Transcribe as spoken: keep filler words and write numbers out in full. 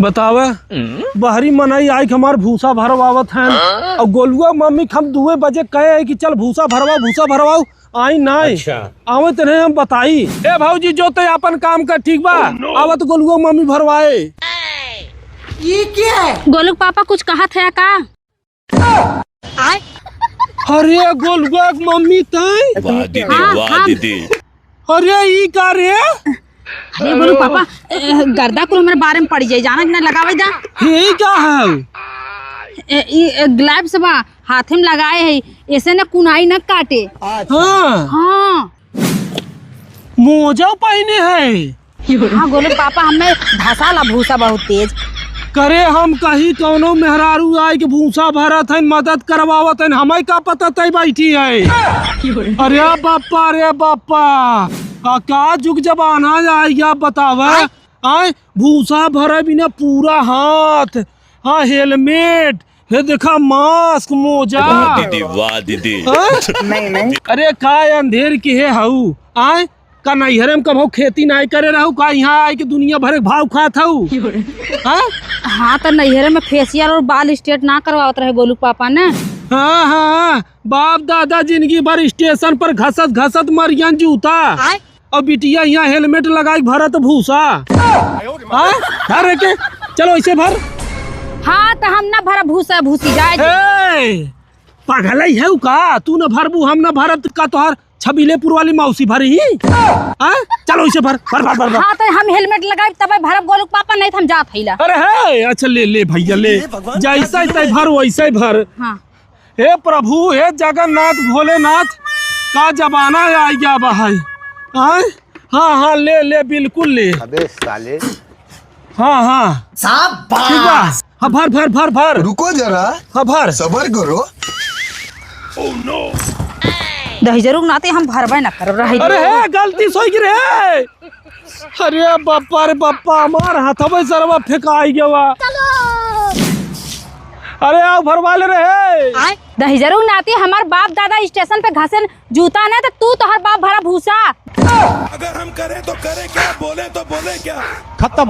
बतावा, बहरी मनई आइके हमार भूसा भरवावत हैं। हाँ? अउर गोलुआ मम्मी के हम दुए बजे कहे हैं कि चल भूसा भरवाओ, भूसा भरवाओ, आई नाई। अच्छा। आवे तने हम बताई। ए भौजी, जो ते आपन काम कर, ठीक बा? Oh, no। आवत गोलुआ मम्मी भरवाए। ये क्या है? गोलू के पापा कुछ कहत है का? अरे गोलुआ के मम्मी तई। वाह दीदी, हाँ, वाह हाँ। दीदी। अरे ई का रे? अरे गोलू पापा, ए, गर्दा कुल हमरे बारे में पड़ जाई, जाना कि ना लगावे दा। ये का है? ए, ई, ए, gloves बा, हाथे में लगाए है, ऐसे ना कुनाई ना काटे। हाँ। हाँ। मोजा पहिने है। हाँ, गोलू पापा, हमें धसाला भूसा बहुत तेज। करे हम कही कौनो मेहरारू आइके भूसा भरत हइन, मदद करवावत हइन, हमें का पता तई बैठी है। अरे बापा, अरे बापा, आ का जुग जमाना आ गया बतावा। आय, भूसा भरे बिना पूरा हाथ, हाँ, helmet, हे देखा, mask, मोजा। वाह दीदी, वाह दीदी। हाँ? नहीं, नहीं। अरे, का अंधेर के हे हऊ? आय? का नैहरे में कबहू खेती नाई करे रहू? का यहाँ आइके दुनिया भर के भाव खात हऊ? हाँ? हाँ, त नैहरे में facial और बाल straight ना करवावत रहे गोलू पापा ने। हाँ, हाँ, बाप दादा जिंदगी भर station पर घसत घसत मरियन जूता। आय? अउर बिटिया यहाँ helmet लगाई भरत भूसा। हाँ? धर के, चलो इसे भर। हाँ, त हम ना भरब भूसा, भूसी जाए दे। ए, पगलई है का? तू न भरबू, हम न भरत का तोहार छबीलेपुर वाली मौसी भरी ही? हाँ? चलो इसे भर, भर, भर, भर, भर। हाँ, त हम helmet लगाई तबे भरब गोलू पापा, नहीं त हम जात हईला। अरे है, अच्छा ले, ले भैया ले। जैसे ही तय भर वैसे ही भर। हाँ। हे प्रभु, हे जगन्नाथ भोलेनाथ, का जमाना आ गया बा है। आय? हाँ, हाँ, ले, ले, बिल्कुल ले। अबे साले। हाँ, हाँ। शाबाश। ठीक बा। हाँ, भर, भर, भर, भर। रुको जरा। हाँ, भर। सबर करो। दहिजरू के नाते हम भरबे ना करब, रह अरे दे। हे, गलती से होइ गई रे। अरे बप्पा रे बप्पा, हमार हाथवे सरवा फेंकाई गवा। अरे आओ भरवा ले रे। दहिजरू नाती हमार बाप दादा station पे घसेन जूता ना, त तू तोहर बाप भरा भूसा। अगर हम करें तो करें क्या, बोले तो बोले क्या? खत्म।